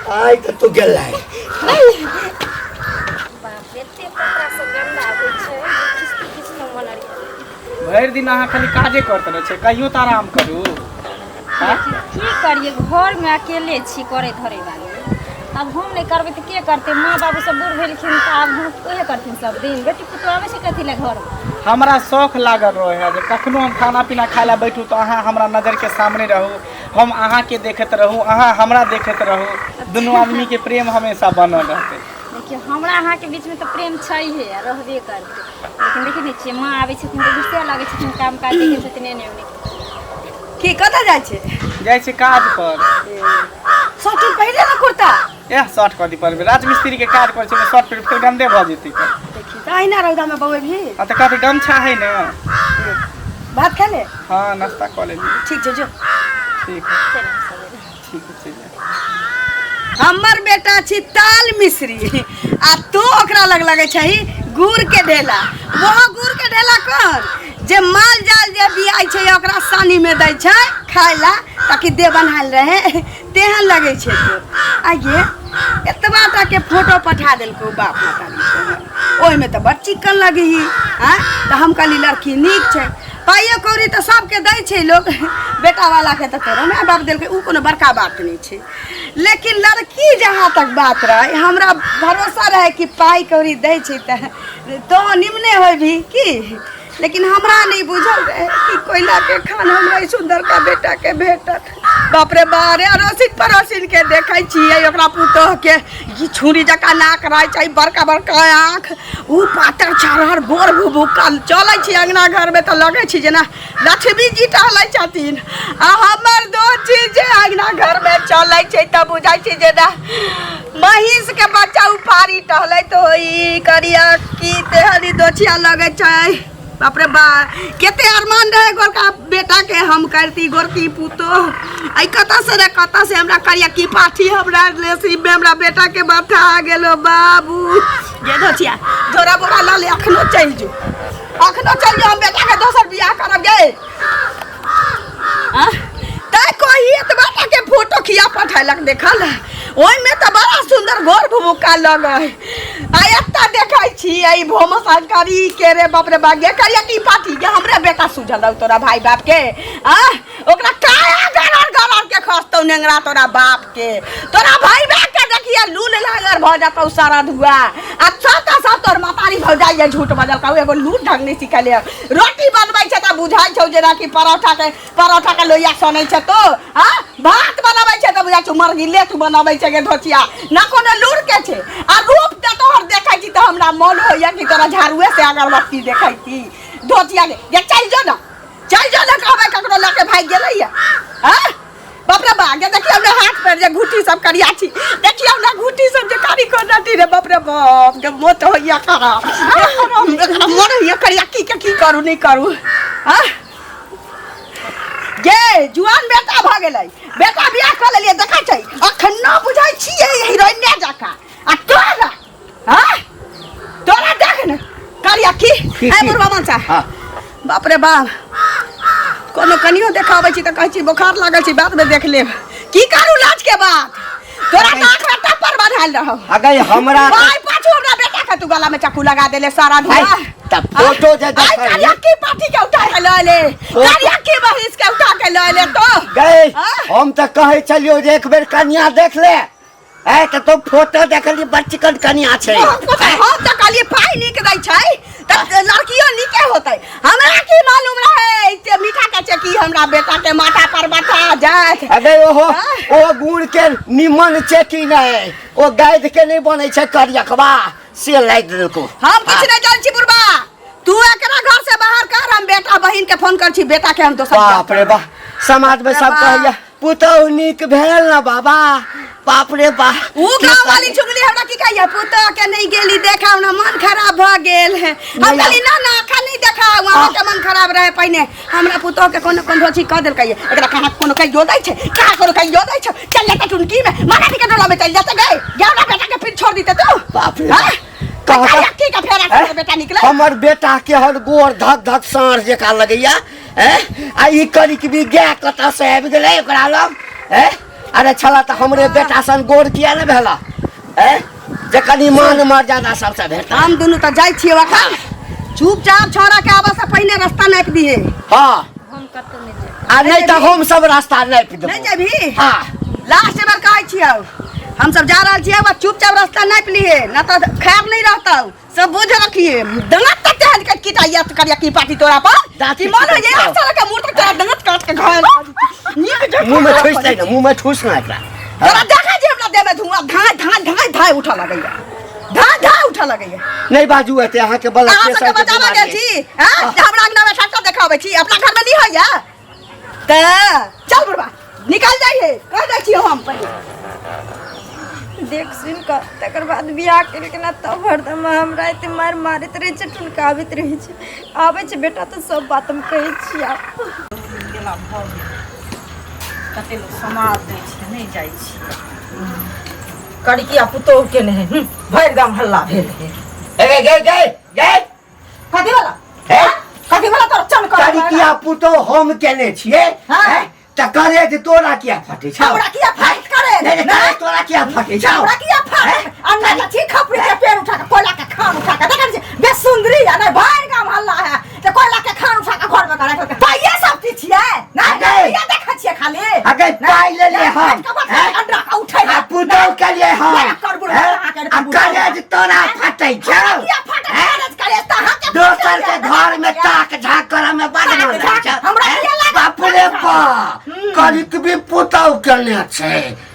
आइ तऽ तू गेलै। बाप रे, एते कपड़ा सब गंदा होइ छै, खींचते खींचते मन अरिया। भरि दिन अहाँ खाली काजे करते रहै छै, कहियो तऽ आराम करू। आँय? की करिए, घरमे अकेले छी करे धरे वाली। आब हम नहि करबै तऽ के करतै? माँ बाबू सब बूढ़ भेलखिन तऽ आब हम उहे करथिन सब दिन। बेटी पुतोह आबै छै कथी लए घरमे? हमरा शौख लागल रहै है जे कखनो हम खाना पीना खाय लए बैठू तऽ अहाँ हमरा नजरके सामने रहू, हम अहाँके देखैत रहू, अहाँ हमरा देखैत रहू, दुनू आदमीके प्रेम हमेशा बनल रहतै। देखियौ, हमरा अहाँके बीचमे तऽ प्रेम छैहे आ रहबे करतै, लेकिन देखै नहि छियै, माँ आबै छथिन तऽ गुस्से लागै छथिन, काम काज देखै छथिन एने ओने। की कतऽ जाइ छै? जाइ छै काज पर। शर्ट उर्ट पहिरे ने कुर्ता। एह, शर्ट कथी पहिरबै? राजमिस्त्री के काज करै छै, ओहिमे शर्ट पहिर फेर गंदे भऽ जेतै तऽ। देखी तऽ अहिना रौदामे बौएबही। आ तऽ कथी, गमछा है ने। भात खा ले। हँ, नाश्ता कऽ लेली। ठीक छै, जो। ठीक है, ठीक है, चलि जाउ। हमर बेटा छी ताल मिश्री आ तू ओकरा लग लगै छही गुड़ के ढेला। वो गुड़ के ढेला कोन जे माल जाल जे बियाइ छै ओकरा सानी में दै छै खाय ला ताकि देह बन्हायल रहे, तेहन लगै छै तू। आइये एतबा टा के फोटो पठा देलकौ बाप महतारी तोहर, ओहिमे तऽ बड़ चिक्कन लगही। आँय, तऽ हम कहली लड़की नीक छै, पाइयो कौड़ी तऽ सबके दै छै लोक, बेटावालाके तऽ तोरो माय बाप देलकै, ओ कोनो बड़का बात नहि छै। लेकिन लड़की जहाँ तक बात रहै, हमरा भरोसा रहै कि पाइ कौड़ी दै छै तऽ तो निमने होबही की। लेकिन हमरा नहि बुझल रहै कि कोयलाके खान हमरा ई सुन्दरका बेटाके भेटत। बाप रे बा रे, अड़ोसिन पड़ोसिनके देखै छियै ओकरा पुतोहके, ई छुरी जकाँ नाक रहै छै, बड़का बड़का आँख, ओ पातर छरहर गोर भुभुक्कल, चलै छी अङ्गना घरमे तऽ लगै छी जेना लक्ष्मी जी टहलै छथिन। आ हमर दो चीज जे अङ्गना घरमे चलै छै तऽ बुझाइ छै जेना महीँसके बच्चा उपारी टहलैत होई। करिया की तेहन ई दोछिया लगै छै। बाप रे बा, कते अरमान रहे गोरका बेटा के हम करती गोरकी पुतोह, आई कतऽ से रे कतऽ से हमरा करिया की पाठी हमरा नसीब में हमरा बेटा के माथा आ गेलो। बाबू गे दोछिया, झोरा बोरा लऽ ले, अखनो चलि जो, अखनो चलि जो, हम बेटा के दोसर बियाह करब गे। तै कही एतबा टा के फोटो खिया पठेलक देखल, ओहिमे तऽ बड़ा सुन्दर गोर भुभुक्का लगै, आ एतऽ देखै छी ई भोम संस्कारी के। रे बाप रे बा गे, करिया की पाठी गे, हमरे बेटा सुझल रहौ तोरा भाई बाप के। आ ओकरा काया गरर गरर के खसतौ नेंगरा तोरा बाप के, तोरा भाई बाप के देखिए लूल लागर भऽ जतौ सारा धुआ। आ सब सब तोर मतारी भौजाई झूठ बजल कहू, एगो लूर ढंग नहि सिखले। रोटी बनबै छै तऽ बुझाइ छौ जेनाकि परोठा के लोहिया सनै छै तो। आ भात बनबै छै तऽ बुझाइ छौ मरगिले तू बनबै छै गे धोचिया, ना कोनो लूर के छै। आ रूप तऽ तोहर देखै छी तऽ हमरा मन होइया कि तोरा झाड़ुए से अगरबत्ती देखै छी धोचिया के। गे चलि जो ना, चलि जो ना, कहबै ककरो लऽ के भागि गेलैया। आँ बाप रे बा गे, देखियौ ने हाथ पर जे घुटी सब करिया छी, देखियौ ने घुटी सब जे कारी कोन रे। बाप रे बाप गे, मोत होइया खराब, एकरा मोन होइया करिया की के की करू नहि करू। आँ गे, जुआन बेटा भऽ गेलै, बेटा बियाह कऽ लेलियै, देखै छै अखनो बुझै छियै हीरोइने जकाँ। आ तोरा, हाँ तोरा देख ने करिया की की, ए की? बुढ़वा मनसा। हाँ। बाप रे बाप, कोनो कनियो देखाबै छी तऽ कहै छी बोखार लागल छी, बाद में देख लेब। की करू लाज के बात, तोरा नाक में टप्पर बन्हायल रहौ। अगे हमरा भाई पाछू हमरा बेटा के तू गला में चाकू लगा देले सारा धुआ। है, तऽ फोटो जे आई देखै करिया की पाठी के उठा के लऽ ले, करिया की महींस के उठा के लऽ ले तो गए। हाँ? हम तऽ कहै छलियौ जे एक बेर कनिया देख ले। ए तऽ तू फोटो देखली, बड़ चिकन कनिया छै। हम तऽ कहलियै पाइ नीक दै छै तऽ लड़कियो नीके होतै। हमरा की मालूम रहे जे मीठा के चेकी हमरा बेटा के माथा पर बैठा जायत। अगे ओहो हाँ? ओ गुड़ के निमन चेकी नहि, ओ गाइद के नहि बनै छै करियकबा, से लागि देलको। हम किछु नहि जानै छी बुढ़बा, तू एकरा घर से बाहर कर, हम बेटा बहिन के फोन कर छी, बेटा के हम दोसर बियाह बाप रे बा, समाज में सब बाप। कहैया पुतहु नीक भेल ना बाबा। बाप रे बा, उ गाँव वाली चुगली हमरा की कहिया, पुतोह के नहीं गेली देखा, हमरा मन खराब भ गेल है। हम नहीं। कहली ना ना अखन नहीं देखा, वहाँ के मन खराब रहे पहिने हमरा पुतोह के कोनो कोनो चीज कह देलकै, एकरा कहाँ कोनो कहियो दै छै, कहाँ कोनो कहियो दै छै, चल जाता टुनकी में माना के टोला में चल जाता गए, हमरा बेटा के फिर छोड़ दीते तू। बाप रे हाँ? बाप। कहता- की का फेरा हैं? तोहर बेटा निकले। हमर बेटा के हर गोर धक धक साँढ़ जकाँ लगैया। हैं? आ ई करी के भी गाय कतऽ से आबि गेलै ओकरा लग? हैं? अरे छला तऽ हमरे बेटा सन गोर किया ने भेला ए जे कनि मान मर्यादा सबसँ भेटता हम दुनू तऽ जाइ छियै अखन चुपचाप छोरा के आबऽ से पहिने रास्ता नापि दिहे हँ हम कतौ नहि जायब आ नहि तऽ हम सब रास्ता नापि देबौ नहि जेबही हँ लास्ट बेर कहै छियौ हम सब जा रहल छियै बस चुपचाप रास्ता नापि लिहे ना तऽ खैर नहि रहतौ सब बुझ रखिए दंगत तक तेहन के किटाइया करिया की पार्टी तोरा पर दाँत कि मन हो जे छौ। साला के मुंह तक तोरा दंगत काट के घायल नीक जकाँ मुँह में ठुस दै ने मुँह में ठुस ना एकरा तोरा देखा जे हमरा देह में धुआं धाय धाय धाय धाय उठऽ लगैया धाय धाय उठऽ लगैया नहि बाजू एते अहाँके बलक अहाँ सबके बचाबऽ गेल छी हैं जे हमरा अंगना में ट्रैक्टर देखाबै छी अपना घर में नहीं होइया तऽ चल बुढ़बा निकल जाइए कह दै छियौ हम पहिले देख सुनि कऽ तकर बाद बियाह केलखिन आ तब हरदम हमरा एते मारि मारैत रहै छै ठुनकाबैत रहै छै आबै छै बेटा तऽ सब बात हम कहै छियै आब गेला भऽ गेल कते लोक समाज दै छै नहि जाइ छियै कड़किया पुतोह के नहि भरि गाम हल्ला भेल है ए गे गे गे कथी वाला हे कथी वाला तोर चल कर करिकिया पुतो हम केने छियै हाँ। हैं? तऽ करे जे तोरा किया फटे छौ हमरा किया फाट करे नहि नहि, करे तोरा किया फटे छौ हमरा किया फाट अन्ना तऽ छी खपड़ी के पेड़ उठा के कोयला के खान उठा के देखै छी बे सुंदरी आ नहि भरि गाम हल्ला है तऽ कोयला के खान उठा के घर में करे पाइए सब चीज छियै नहि अगे। ये देखै छियै खाली अगे पाइ लेलियै हम हैं? अंडा के उठै आ पुतोह केलियै हम नहि, कर बुढ़वा, हैं? अहाँके आ करे जे तोरा फटे छौ किया फाटत हैं? करे करे तऽ अहाँके दोसर के घर में ताक झाक करे में बड ताक मन लागै झाक, छौ हमरा हैं? किया लागत? बाप रे बाप करिक भी पुतोह केने छै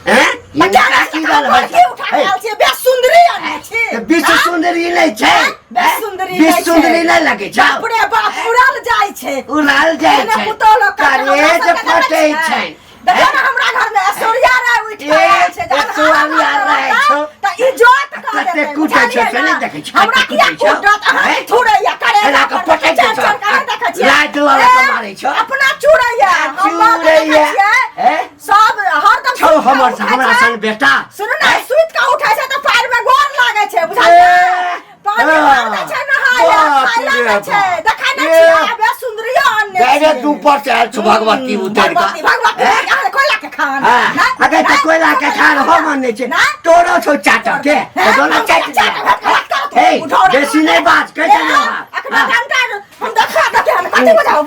हैं? हिनका की गल होइ छै? उठा के आयल छियै बे सुंदरी आनै छी हे, विश्व सुंदरी नहि छै विश्व हैं? सुंदरी विश्व नहि छै। सुंदरी नहि लगै छौ बाप रे बाप उड़ल जाइ छै उड़ल जाइ एहने छै पुतोह लोक के हमरा करेज सबके देखै फटै छियै? छै देखियौ ने हमरा घर में ऐश्वर्या राय उठि कऽ ए, आयल छै जहन ऐश्वर्या हमरा घर राय रहतै, छौ। तऽ इज्जत कऽ कते देतै, कुटै छौ बुझलियै से ने? नहि देखै छी, हमरा कते किया कुटै छौ? कुटत अहाँ हैं? थुरैया करेला एना कऽ पर पटकि चढ़ दै छौ। चढ़ कऽ नहि देखै छियै? लाइट लऽ लऽ कऽ ए, मारै छौ। अपना चुरैया हम बात देखै चुरैया। छियै हैं? सब हरदम छौ सुति कऽ हमर उठै हमरा छै। संग बेटा सुनू ने सुति कऽ उठै छै तऽ पैर में गोर लागै छै बुझलियै ए, पानी भर दै छै नहाय लए, बाप खाय लए रे दै छै बाप। देखै नहि ए। छियै आबे सुन्दरियो अनने डायरेक्ट छियै। ऊपर से आयल छौ भगवती उतरि कऽ भगवती भगवती हैं? अहाँ कोयला के खान हाँ, नहि, अगर तऽ नहि, कोयला के खान हम अनने छियै नहि। तोरो छौ चाटऽ के हैं? दोनो हम चाटि चाट लिअ। भात भात करत। हे उठाओ रे। बेसी नहि बाज कहि ए, देलियौ बात। अखना हाँ। डंटा हम देखा देखे हम कथी बुझाउ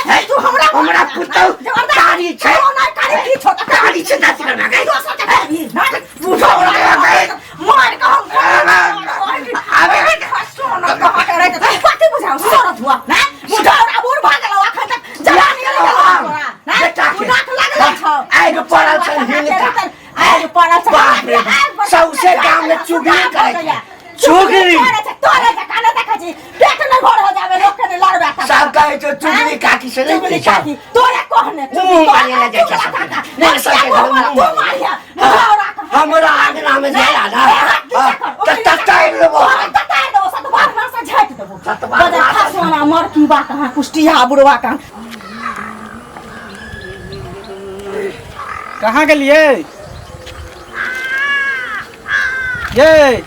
हैं? तू हमरा हमरा पुतहु जबरदस्ती। कारी छै। ओ नहि कारी की छौ तऽ कारी छै दस करना गई। दोसर के कारी नहि उठाओ रे मार के हम आबे। सोना कहाँ के रहे कथी बुझाउ सोना हुआ नहि बुझाउ रे बूढ़ भऽ गेलौ अखन तक जवानी नहि गेलौ तोरा नहि बेटा के। नाक लागल छौ आगि पड़ल छै हिनका। आगि पड़ल छै बाप रे बाप। सौंसे गाम में चुगली करै छै। चुगली। तोरे जकाँ नहि देखै छी पेट नहि भर हो जाबे लोक के नहि लड़बे तब। सब कहै छौ चुगली काकी से नहि चुगली बुझै छौ। काकी तोरे कहने मुँह मारिए लए जाइ छै सबके। नहि, सबके घर में मुँह मारिया हमरा आंगना में जाय ना तऽ ततारि लेबो ततारि देबो सतबार मार से झाटि देबो सतबार बजर मार से- खसोना मरकी बा कहाँ कुष्टिया बुढ़वा कहाँ कहाँ गेलियै ये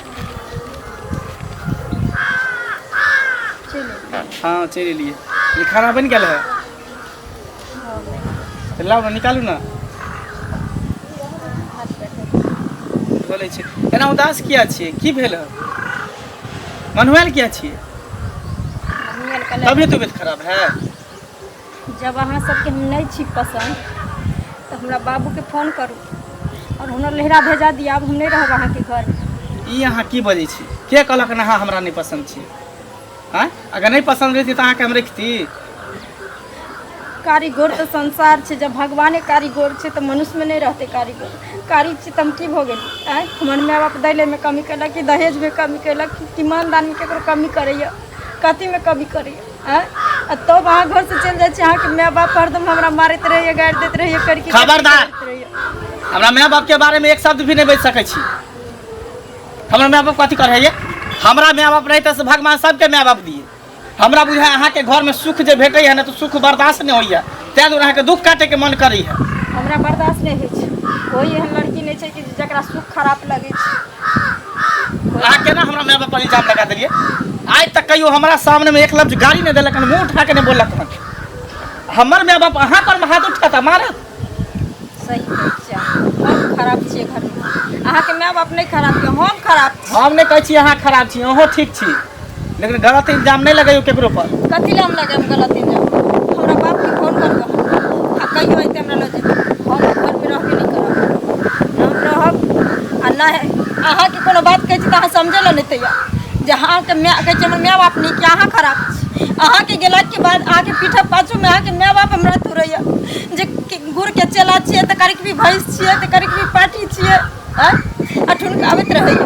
हाँ चलि एलियै ये खाना बनि गेल है तऽ लाउ ने निकालू ने बोलै छी एना उदास किया छियै की भेल है मनुआयल किया छियै मम्मी आर कहलक, तबियत उबियत खराब है जब अहाँ सबके हम नहि छी पसन्द तऽ हमरा बाबूके फोन करू आओर हमरा लेहरा भेजा दिअ आब हम नहि रहब अहाँके घरमे ई अहाँ की बजै छी के कहलक हन अहाँ हमरा नहि पसन्द छी आँय अगर नहि पसन्द रहिती तऽ अहाँके हम रखती कारीगर तऽ संसार छै जब भगवाने कारीगर छै तऽ मनुष्यमे नहि रहतै कारीगर कारी छी तऽ हम की भऽ गेली आँय हमर माय बाप दैलेमे कमी केलक कि दहेजमे कमी केलक कि मानदानमे ककरो कमी करैए कथीमे कमी करैए आँय आ तब अहाँ घरसँ चलि जाइ छी अहाँके माय बाप हरदम हमरा मारैत रहैए गारि दैत रहैए करकी खबरदार! करैत रहैए हमरा माय बापके बारेमे एक शब्द भी नहि बाजि सकै छी हमरा माय बाप कथी करैए हमरा माय बाप रहिते से भगवान सबके माय बाप दिए हमरा बुझाय अहाँके घरमे सुख जे भेटैए ने तऽ सुख बर्दाश्त नहि होइए ताहि दुआरे अहाँके दुख काटैके मन करैए हमरा बर्दाश्त नहि होइ छै कोइ एहन लड़की नहि छै कि जकरा सुख खराब लगै छै अहाँ केना हमरा माय बाप पर इल्जाम लगा देलियै आइ तक कहियो हमरा सामनेमे एक लफ्ज गाली नहि देलक हन मुँह उठा के नहि बोललक हन हमर माय बाप अहाँ पर हाथ उठाता मारत सही कहै छियै अहाँ। खराब छियै घरमे अहाँके माय बाप नहि खराब यऽ हम खराब छी हम नहि कहै छी अहाँ खराब छी अहूँ ठीक छी लेकिन गलत इल्जाम नहि लगैयौ केकरो पर। कथी लए हम लगायब गलत इल्जाम? हमरा बापके फोन करू अहाँ आ कहियो अयतै हमरा लऽ जेतै। हम घरमे रहबे नहि करब, न हम रहब आ नहि अहाँके कोनो बात कहै छी तऽ अहाँ समझै लए नहि तैयार जे अहाँके माय कहै छै हमर माय बाप नीक यऽ, अहाँ खराब छी। अहाँके गेलाके बाद अहाँके पीठक पाछूमे अहाँके माय बाप हमरा तुरैया जे गुड़के चेला छियै तऽ करिक भी भैंस छियै तऽ करिक भी पाठी छियै आँय आ ठुनकाबैत रहैया।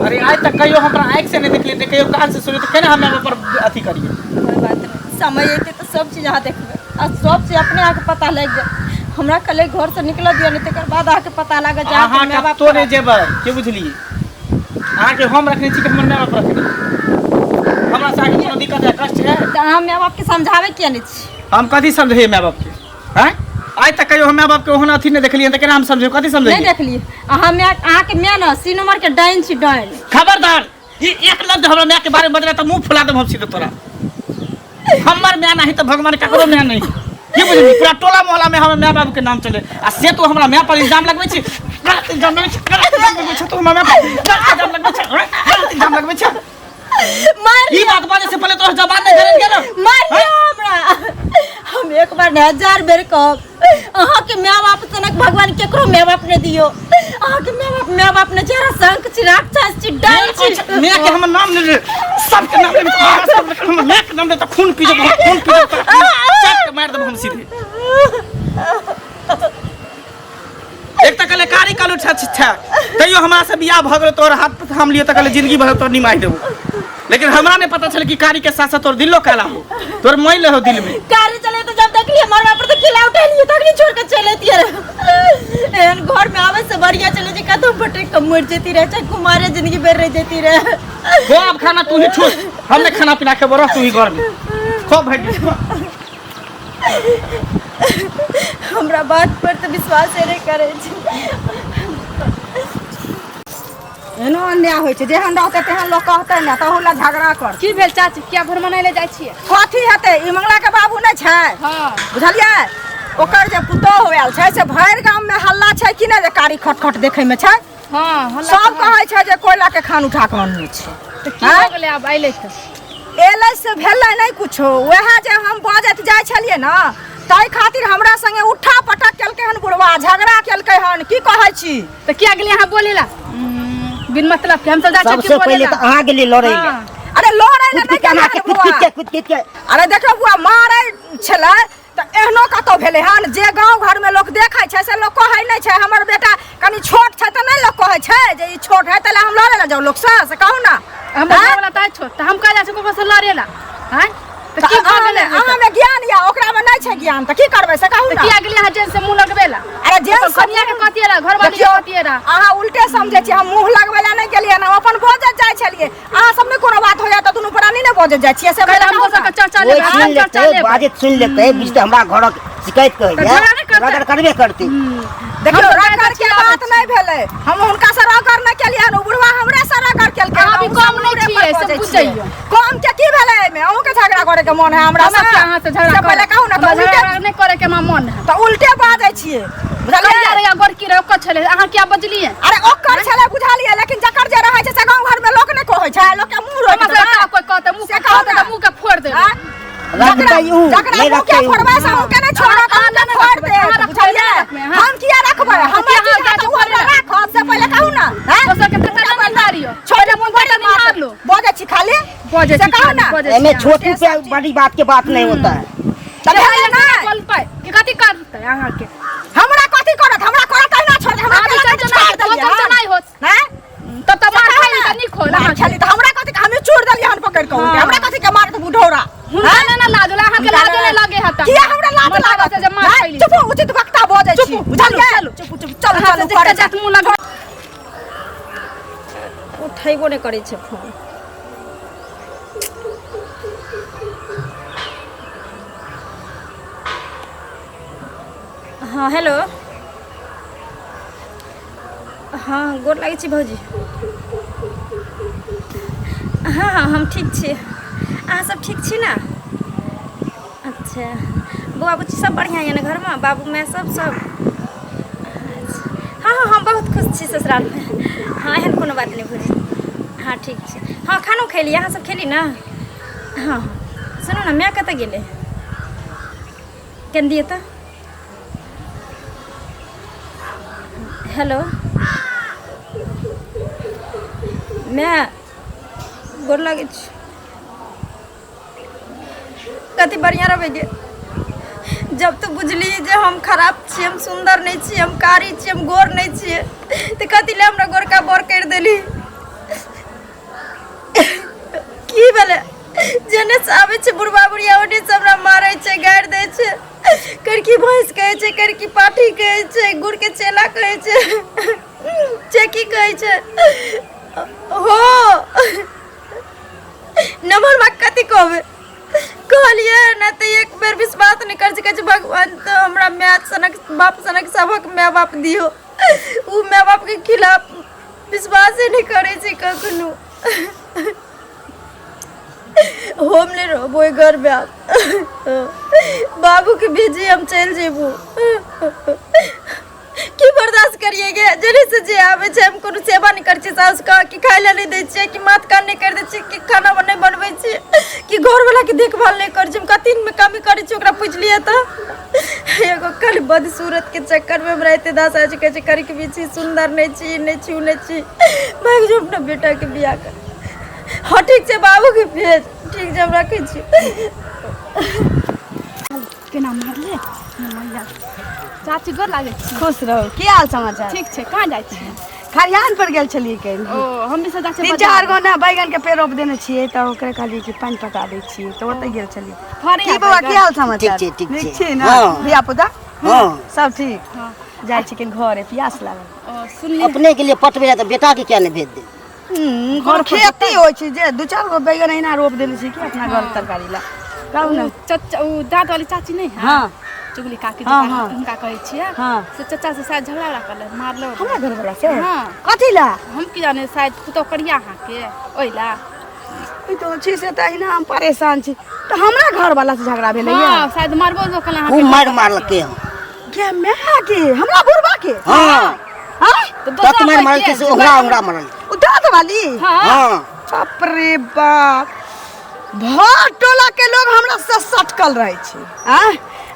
अरे आइ तक कहियो हमरा आँखि से नहि देखलियै, नहि कहियो कान से सुनलियै, तऽ केना हम पर अथी करियै? कोइ बात नहि, समय अयतै तऽ सब चीज अहाँ देखबै आ सब चीज अपने अहाँके पता लागि जायत। हमरा कहलै घरसँ निकलऽ दिअ ने तकर बाद अहाँके पता लागत जे अहाँके अहाँ माय बाप कतौ नहि जेबै, के बुझलियै? अहाँके हम रखने छी कि हमर माय बाप रखने? हमरा से अहाँके कोनो दिक्कत है, कष्ट है? तऽ अहाँ माय बापके समझाबै किया नहि छी? हम कथी समझैयै माय बापके? आँय, आइ तक कहियो हम माय बापके ओहन अथी नहि देखलियै तऽ केना हम समझेबै? कथी नहि समझैयै? देखलियै अहाँ माय, अहाँके माय ने सी नंबर के डाइन छी, डाइन। खबरदार, ई एक लफ्ज हमरा माय के बारे में बजला तऽ मुंह फुला देब हम सीधे तोरा। हमर माय नहीं तऽ भगवान ककरो माय नहीं, की बुझली? पूरा टोला मोहल्ला में हमर माय बाबू के नाम चले आ से तू हमरा माय पर इल्जाम लगबै छी, गलत इल्जाम लगबै छी, गलत इल्जाम लगबै छी तू हमरा माय पर, गलत इल्जाम लगबै छी, गलत इल्जाम लगबै छी। मार ई बात बाजे से पहले तोहर जबान नहीं धरल गेल। मार लिअ हमरा, हम एक बार नहि हजार बेर कहब, अहाँके माय बाप सनक भगवान केकरो माय बाप नहि दियौ। अहाँके माय बाप माय बाप नहि छै, शंख छी, राक्षस छी, डाइन छी। माय के हमर नाम ले ले, सबके नाम ले, सब हमर माय के नाम ले तऽ खून पी जेबो, खून पी जेबो, चाट के मार देबो हम सीधे। एक तऽ कहले कारी कालू छा छा, तैयो हमरा से बियाह भऽ गेल, तोहर हाथ पर हम लिए तऽ कहले जिंदगी भर तोर निमाहि देबो, लेकिन हमरा नहीं पता छल कि कारी के साथ साथ तोर दिलो काला हो, तोर मैल हो दिल में। कारी चले तो जब देखली हमर बाप पर तो खिला उठेलिए तखनी छोड़ के चले दिए रहे। एहन घर में आवे से बढ़िया चले जे कतौ भटक के मर जेती रहे, चाहे कुमारे जिंदगी भर रह जेती रहे। खो अब खाना तू ही ठूस, हमने खाना पीना के रह तू ही घर में, खो भाई। हमरा बात पर तऽ विश्वासे नहि करै छै। एहनो अन्याय होइ छै, जेहन रहतै तेहन लोक कहतै ने, तहू लए झगड़ा कर। की भेल चाची, किया भर मनाइ लए जाइ छियै? कथी हेतै, ई मंगला के बाबू नहि छै? हाँ। बुझलियै, ओकर जे पुतोहु आयल छै से भरि गाम में हल्ला छै कि नहि जे कारी खटखट देखै में छै? हाँ, हल्ला सब कहै छै जे कोयला के खान उठा कऽ अनने छै। तऽ की भऽ गेलै आब अयलै तऽ? एलै से भेलै नहि कुछो, वएह जे हम बजैत जाइ छलियै ने ताहि खातिर हमरा संगे उठा पटक केलकै हन बुढ़वा, झगड़ा केलकै हन। की कहै छी? तऽ किया गेलियै अहाँ बोलै ला बिन मतलब के? हम सब जाइ छियै सबसे बोलै पहिले ला। तऽ अहाँ गेलियै लड़ै लए। हाँ। अरे लड़ै लए कुद नहि कुद के गेलै अहाँ के हन कुद बुढ़वा। कुद के कुद कुद के। अरे देखो बुआ, मारै छलै तऽ एहनो कतौ भेलै हन जे गाँव घरमे लोक देखै छै से लोक कहै नहि छै। हमर बेटा कनि छोट छै तऽ नहि लोक कहै छै जे ई छोट है, तैले हम लड़ै लए जाउ लोकसँ? से कहू ने। हमर घरवला तऽ छोट, तऽ हम कह जाइ छियै ककरो से लड़े ला? आँय, तऽ की भऽ गेलै? अहाँमे ज्ञान या ओकरामे नहि छै ज्ञान, तऽ की करबै से कहू तऽ ने। किया गेलियै अहाँ जेन से मुँह लगबै ला? अरे जेन अपन से कनिया के कहतियै रहा, घरवाली के देखियौ, कहतियै रहा। अहाँ उल्टे समझै छियै, हम मुँह लगबै लए नहि गेलियै ने, हम अपन बजैत जाइ छलियै। अहाँ सब नहि कोनो बात होइया तऽ दुनू प्राणी नहि बजैत जाइ छियै से कहै हम कहू दोसर ने। के चर्चा कोइ लेबै, सुनि हम चर्चा लेतै, लेबै। बाजैत सुनि लेतै, बुझतै हमरा घरक शिकायत तऽ कहैया, झगड़ा नहि करतै। रगड़ करबे करतै। देखियौ, हम तऽ रगड़ के बात नहि भेलै, हम हुनका से रगड़ नहि केलियै हन, ओ बुढ़वा हमरे से रगड़ केलकै। अहाँ भी हम कम सब नहि हमरे छियै, पर से बजै बुझि छियै। जइयौ। कम के की भेलै एहिमे? अहूँके झगड़ा करे के मन है हमरा हमरा से? किया अहाँ से झगड़ा से पहिले करब? कहू ने, तऽ हमरा उल्टे झगड़ा नहि करे के हमरा मन है। तऽ उल्टे बाजै छियै, बुझलियै? कहिया रहै गोरकी रहै ओकर छलै, अहाँ किया बजलियै? अरे ओकर छलै बुझलियै, लेकिन जकर जे रहै छै से गाँव घरमे लोक नहि कहै छै, लोक के मुँह रोकि हमरा सबके देबै। का कोइ कहतै? मुँह से कहू कहतै ने। तऽ मुँह के फोड़ि देबै। आँय? रखतै ऊ, जकरा नहि मुँह के रखतै ऊ। फोड़बै से अहूँके नहि छोड़त, अहाँ अहूँके नहि फोड़ि रखबै, देत, अहाँ रखबै, बुझलियै? नहि रखबै, अहाँ। हम किया रखबै? हाँ, हमर किया चीज अहाँ है तऽ ऊ जाके हमरा राखत, से पहिले कहू ने। आँय? दोसर के चर्चा नहि निहारियौ। छोटे मुँह मुँह तऽ निहार लो। बजै छी खाली, बजै से छी कहू खाली, ने। बजै छी एहिमे अहाँ। छोटू पे बड़ी बात के बात नहीं होता है। तऽ भेलै नहि। बोलतै कि कथी करतै अहाँके? हमरा कथी करत? हमरा करत तहिना छोड़ हमरा अहाँ भी केला चर्चा छोड़ नहि, देलियै चर्चा हन। नहि होत। आँय? तब तऽ मार से कहू खाइ ने। तऽ नीक होल मार अहाँके। खेली तऽ हमरा कथी? हमे छोड़ देलियै हन पकड़ि कऽ हाँ। हमरा कथी के मारत बुढ़ौरा? हुनका नहि ने लाज होला, अहाँके हुनका लाज नहि लगे हत। किया हमरा लाज मरदा लागत? से जे मार आँय? खैली। चुप, उचित वक्ता बजै छी, चुप, बुझलियै? चलू, चुप चुप, चलू अहाँ चलू से करे जते जात मुँह लग उठेबो नहि करै छै फोन। हँ हेलो, हँ गोर लागै छी भौजी। हँ हँ हम ठीक छी, अहाँ सब ठीक छी ने? अच्छा, बौआ बुच्ची सब बढ़िआँ यऽ ने घरमे, बाबू माय सब सब? अच्छा, हँ। हँ हँ हम बहुत खुश छी ससुरालमे। हँ, एहन कोनो बात नहि भौजी। हँ, ठीक छै। हँ, खानो खेली, अहाँ सब खेली ने? हँ हँ, सुनू ने, माय कतऽ गेलै? केन दिअ तऽ। हेलो माय, गोर लागै छी। कति बढ़िआँ रहबै गे। जब तू बुझली जे हम खराब छी, हम सुन्दर नहि छी, हम कारी छी, हम गोर नहि छियै, तऽ कथी लए हमरा गोरका बर करि देली? की भेलै? जेने से आबै छै बुढ़बा बुढ़िया, ओने से हमरा मारै छै, गारि दै छै, करकी भैंस कहै छै, करकी पाठी कहै छै, गुड़ के चेला कहै छै, चेकी कहै छै। हो नमहर बा, कथी कहबै? कहलियै ने तऽ एक बेर विश्वास नहि करै छै। कहै छै भगवान तऽ हमरा माय सनक बाप सनक सभक माय बाप दियौ। ओ माय बापके खिलाफ विश्वासे नहि करै छै कखनो। हम नहि रहबो ओहि घरमे आब। बाबूके भेजी, हम चलि जेबो। की बर्दाश्त करिए गे? जेने से जे आबै छै, हम कोनो सेवा नहि करै छियै सासुके, कि खाय लए नहि दै छियै, कि माथ कान नहि करि दै छियै, कि खाना नहि बनबै छियै, कि घरवलाके देखभाल नहि करै छियै। हम कथीमे कमी करै छियै ओकरा पुछलियै तऽ? एगो खाली बदसूरतके चक्करमे हमरा एते दास आबै छै। कहै छै करी के छी, सुन्दर नहि छी, नहि छी, ओ नहि छी। भागि जो, अपना बेटाके बियाह कर। हँ, ठीक छै, बाबूके भेज। ठीक छै, हम रखै छी। केना मारले मैया। चाची, गोर लागै छी। खुश रहू। की हाल समाचार? ठीक छै। कहाँ जाइ छी? खरिहान पर गेल छलियै काल्हि। ओ, हम भी सोचै छियै 3-4 गो ने बैगन के पेड़ रोप देने छियै, तऽ ओकरे कहलियै कि पानि पटा दै छियै, तऽ ओतऽ गेल छलियै। फड़ै की बौआ, की हाल समाचार? ठीक छै, ठीक नीक छै। छी ने? हँ। धिया पुता? हँ। सब ठीक? हँ। जाइ छी कनि घरे, प्यास लागल। ओ, सुनली। अपने के लिए पटबे तऽ बेटा के किया नहि भेज दे? घर खेती होइ छै जे 2-4 गो बैगन अहिना रोप देने छी कि अपना घर तरकारी ला। कहू ने। ओ चचा, ओ दाँत वाली चाची नहि है? हाँ। चुगली काकी। हाँ, जेकरा हाँ। हुनका कहै छियै। हाँ। से चचा से शायद झगड़ा उगड़ा करले, मारलो। हमरा घरवला से? हाँ। कथी ला? हम की जाने, शायद पुतोह करिया अहाँके, ओहि ला। ई तो छी से तऽ अहिना हम परेशान छी, तऽ हमरा घरवला से झगड़ा भेलै। हाँ, शायद मारबो उरबो केला खूब अहाँके। मारि मारलकै हँ। के माय के? हमरा बुढ़बा के? हाँ। हाँ? तऽ तत दोसरा मारि कोइ मारलकै के? से ओंघरा ओंघरा मारल। ओ दाँत वाली? हाँ। हाँ। बाप रे बाप, भर टोला के लोग हमरा से सटकल रहे छै। आँ,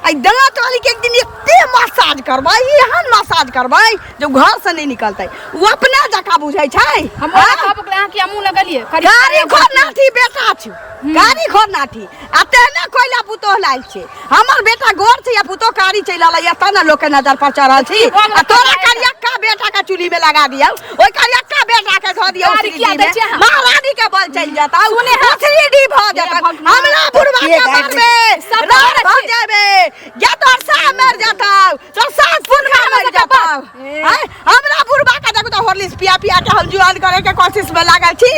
आई दाँत वाली के एक दिन एते मसाज करबै, एहन मसाज करबै जो घर से नहीं निकलतै। ओ अपना जकाँ बुझै छै। हम आँ? कहबो केलियै, अहाँ किया मुँह लगलियै? गाड़ी खोर नाठी बेटा छै, गाड़ी खोर नाठी, आ तेहने कोयला पुतोह लायल छै। हमर बेटा गोर छै या पुतोह कारी चलि एलै या, तब ने लोक के नजर पर चढ़ल छी। आ तोरा करियक्का बेटा के चूल्ही में लगा दियौ, ओहि करियक्का बेटा के धऽ दियौ गाड़ी किया दै छियै अहाँ? महारानी के बल चलि जेतौ, थ्री डी भऽ जेतौ। हमरा बुढ़वा के के गाड़ी मारबे सब रात मारै भऽ छी। जेबे या तोहर साह मरि जेतौ, तोहर सास पुरना मरि जेतौ। आँय, हमरा बुढ़वा के देखू तऽ हॉर्लिक्स पिया पिया के हम जुआन करे के कोशिश में लागल छी,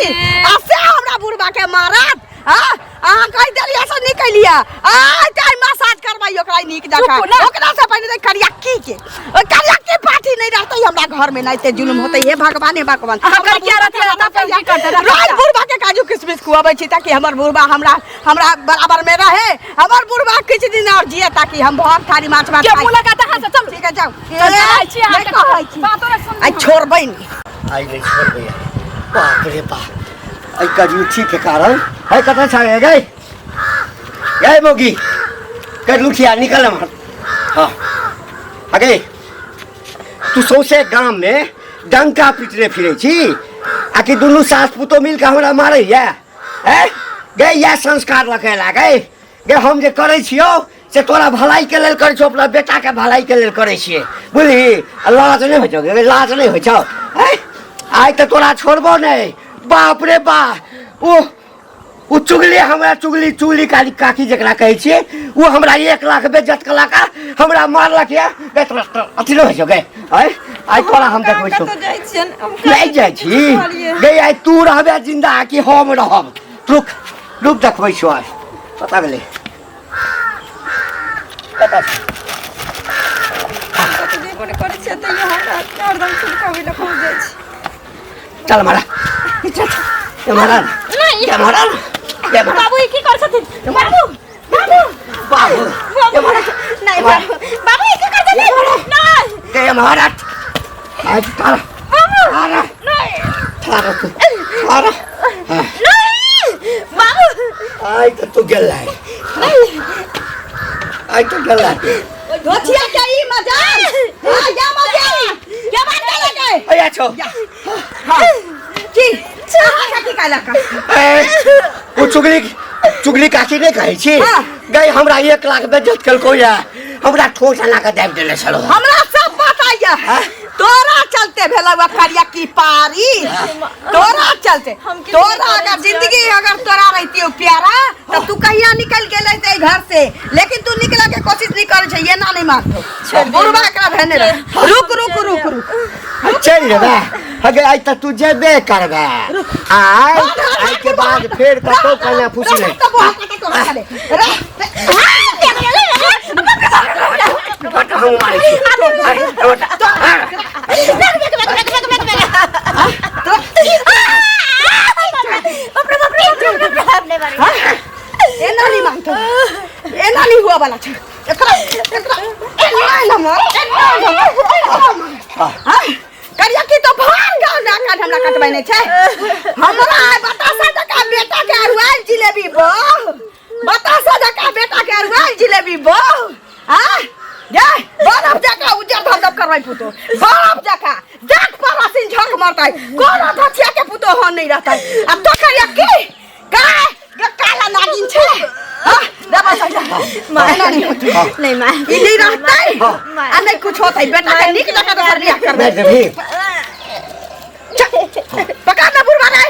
आ से हमरा बुढ़वा के मारत। हाँ, अहाँ कहि देलियै से नीक केलियै। आइ तऽ मसाज करबै ओकरा नीक जकाँ। चुप ने। ओकरा से पहिने तऽ करियक्की के, ओहि करियक्की पार्टी नहि रहतै हमरा घर में, नहि ते जुलुम होतै। हे भगवान, हे भगवान। अहाँ करिया रहतै, हमरा तब की करतै? रोज बुढ़बा के काजू किशमिश खुआबै छी ताकि हमर बुढ़बा हमरा हमरा बराबर में रहे, हमर बुढ़बा किछु दिन और जिए ताकि हम भर थारी माछ भात के खाइ। मुँह लगाता अहाँ से? चलू। ठीक है, जाउ। चल, जाइ छी अहाँ। नहि कहै छी। बातो नहि सुनू। आइ छोड़बै नहि। आइ नहि छोड़बै। बाप रे बाप, एहि कजूठी के कारण है। कतऽ छै गई गई मौगी कजूठिया? निकल एम्हर। हाँ, अगे तू सौंसे गाम में डंका पीटने फिरै छी, आ कि दुनू सास पुतोह मिल के हमरा मारैया? हैं गई, इएह संस्कार लगे गई गे? हम जे करै छियौ से तोरा भलाई के लेल करै छियौ, अपना बेटा के भलाई के लेल करै छियै, बुझली? आ लाज नहि होइ छौ गे? लाज नहि होइ छौ? हैं, आइ तऽ तोरा छोड़बो नहि। बाप रे बा, ओ ओ चुगली, हमरा चुगली, चुगली काली काकी जकरा कहै छियै, ओ हमरा 1 लाख बेज्जत कयलक आ हमरा मारलक यऽ गे। तोरा अथी नहि होइ छौ गे? आइ आइ तोरा हम देखबै छौ। कतऽ जाइ छियनि हम? नहि जाइ छी। कहलियै। गे, आइ तू रहबे जिंदा कि हम रहब? रुक रुक, देखबै छौ आइ। पता गेलै कतऽ छै? कतऽ जेबो नहि करै छियै, तैयो हमरा हरदम सुनकाबै लए पहुँच जाइ छी। चल मारा, चल चल, मारा नहीं। ये मारा, ये मारा। बाबू, ई की करै छथिन? बाबू, बाबू। बाबू, ये मारा। नहीं बाबू, बाबू, ई की करै छथिन? नहीं। ये मारा। आज तारा तारा तारा तू तारा हाँ। नहीं बाबू आइ तऽ तू गेल है आइ तऽ गेल है धोथिया के ई मजा हां या मजा के बात करे के अया छौ की अहाँ की कहलक ए, ओ चुगली चुगली काकी नहि कहै छी हाँ। गई हमरा 1 लाख बेज्जत केलको या हमरा ठोस अना के दाबि देने छलो हमरा सब पता ये तोरा चलते भेल करिया की पारी तोरा चलते हम किछु तोरा नहि करै अगर छियै। जिंदगी अगर तोरा रहती हो प्यारा तो तू कहिया निकल गेल रहते घर से लेकिन तू निकले के कोशिश नहीं करे छै ये ना नहीं मारतो बुढ़वा एकरा भेने रह रुक रुक रुक रुक चलि जेबै अगे आइ तऽ तू जेबे करबै आइ आइ के बाद फेर कतौ कन्या फूसी नहि तो बुआ कतौ तोरा करे रह बट हम मारै छी अरे, बट, एना नहीं मांगतो एना नहीं हुआ वाला छै एकरा एकरा एना ना मार एना ना मार हां करिया की तो भान गाँव ना काट हमरा कटबै नहीं छै हमरा आइ बतासा जका बेटा के अरुआल जिलेबी बह बतासा जका बेटा के अरुआल जिलेबी बह हां जा बरफ जका उज्जर धब धब करबै पुतो बरफ जका देख पर हसीन झक मारतै कोनो धथिया के पुतो हन नहीं रहतै आ तो करिया की काय गे काला नागिन छै हां दबा सही एना नहीं होतै नहीं माँ ई नहीं रहतै आ नहीं कुछ होतै बेटा के नीक जका दोसर बियाह करबै मारि देबही पका ना बुढ़वा रे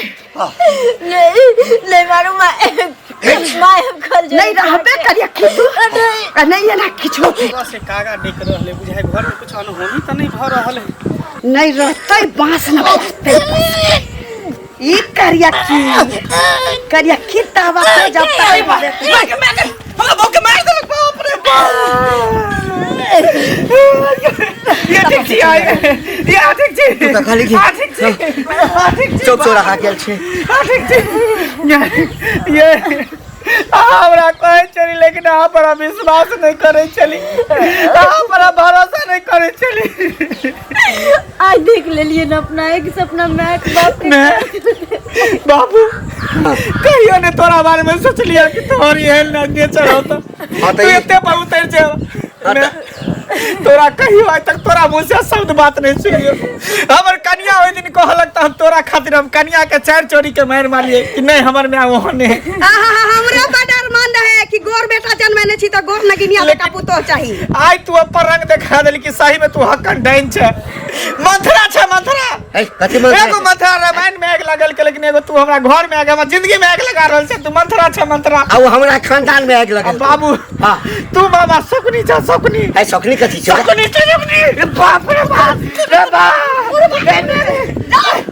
नहीं नहीं मारू माँ माँ हम खल नहीं रहबे करिया किछु आ नहीं एना किछु होतै से कागा देख रहले बुझाय घर में कुछ अनहोनी त नहीं भ रहल है नहीं रहतै बांस न फटतै ई करिया की करिया की तावा से जब तक हमरा बहू के मार देलक बाप रे बाप ये ठीक छी आइ ये ठीक छी तू तऽ खाली आ ठीक छी आ ठीक छी चौक चौराहा गेल छै आ ठीक छी ये अहाँ हमरा कहै छली लेकिन अहाँ पर हम विश्वास नहि करै छली अहाँ पर हम भरोसा नहि करै छली आज देख लेलिए ना अपना एक से अपना माय के बाप के मैं बाबू कहियो ने तोरा बारे में सोचलियै कि तोहर एहन नेचर होता हाँ, तू तऽ ई- एते पर उतर जा मैं तोरा कहियो आइ तक तोरा मुँह से शब्द बात नहीं सुनियो हमर कनिया ओहि दिन कहलक तऽ हम तोरा खातिर हम कनिया के चारि चोरी के मारि मारिए कि नहीं हमर माय ओहन है आहा हमरा बड अरमान रहे कि गोर बेटा जन्मेने छी तऽ गोर नगिनिया बेटा पुतोह चाही आइ तू अपन रंग देखा देली कि सही में तू हक्कन डाइन छै मंथरा छै मंथरा है कथी मंथरा एगो मंथरा रामायण में आगि लगल के लेकिन एगो तू हमरा घर में आगि हमरा जिंदगी में आगि लगा रहल छै तू मंथरा छै मंथरा आ ओ हमरा खानदान में आगि आ लगल बाबू हाँ तू बाबा शकुनी छ शकुनी है शकुनी कथी छै शकुनी छै शकुनी रे बाप रे बाप रे बाप रे रे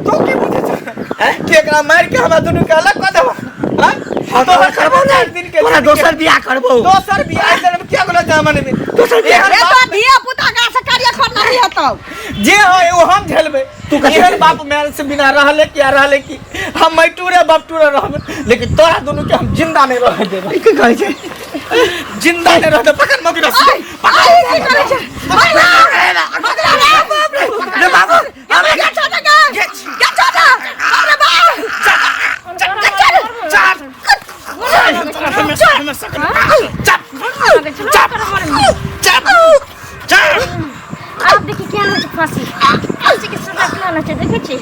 तू की बुझै छ कि एकरा मारि के हमरा दुनू के अलग कऽ देबा हाँ? हाँ, तोहर करबो चारि दिन के तोरा दोसर बियाह करबो दोसर बियाह जन्म किया गेलो जमाने में दोसर बियाह एहन रे बाप तो धिया पुता का से कार्य खोर नहीं हेतौ जे होय ओ हम झेलबै तू कथी एहन झेलबै? बाप माय से बिना रहले किया रहले कि हम मैटूरे बपटूरे रहबै लेकिन तोरा दुनू के हम जिंदा नहीं रह देबै ई की कहै छै जिंदा नहीं रह देबै पकड़ मगी रस्सी आई की करै छै मगरा रे बाप रे रे बाबू हमरा के छोड़ के के छोड़ अरे बाप चल चार हमें सकल चार चार चार चार आब देखी केहन होइ छै फाँसी फाँसी के सजा केना होइ छै देखै छी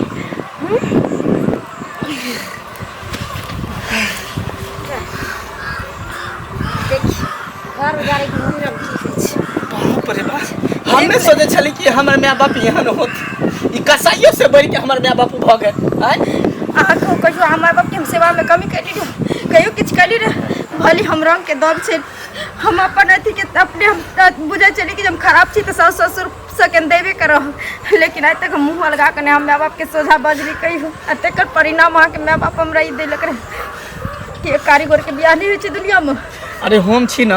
देखी घर उजाड़े के मुहूर्त की होइ छै बाप रे बाप हम नहि सोचै छली कि हमर माय बाप एहन होत ई कसाइयो से बढ़ि के हमर माय बाप भऽ गेल आँय अहाँ कहू कहियो हमर बापके हम सेवामे कमी कैली रहे कहियो किछु कैली रहे भले हम रङ्गके दब छै हम अपन अथीके अपने हम बुझै छली कि जे हम खराब छी तऽ साउस ससुर सबके देबे करब लेकिन आइ तक हम मुँह अलगा कऽ नहि हम माय बापके सोझा बजली कहियो आ तकर परिणाम अहाँके माय बाप हमरा ई देलक रहे कि एक कारीगरके बियाह नहि होइ छै दुनिआँमे अरे हम छी ने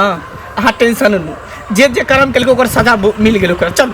अहाँ टेंशन लू जे जे कर्म केलकै ओकर सजा मिल गेल ओकरा चल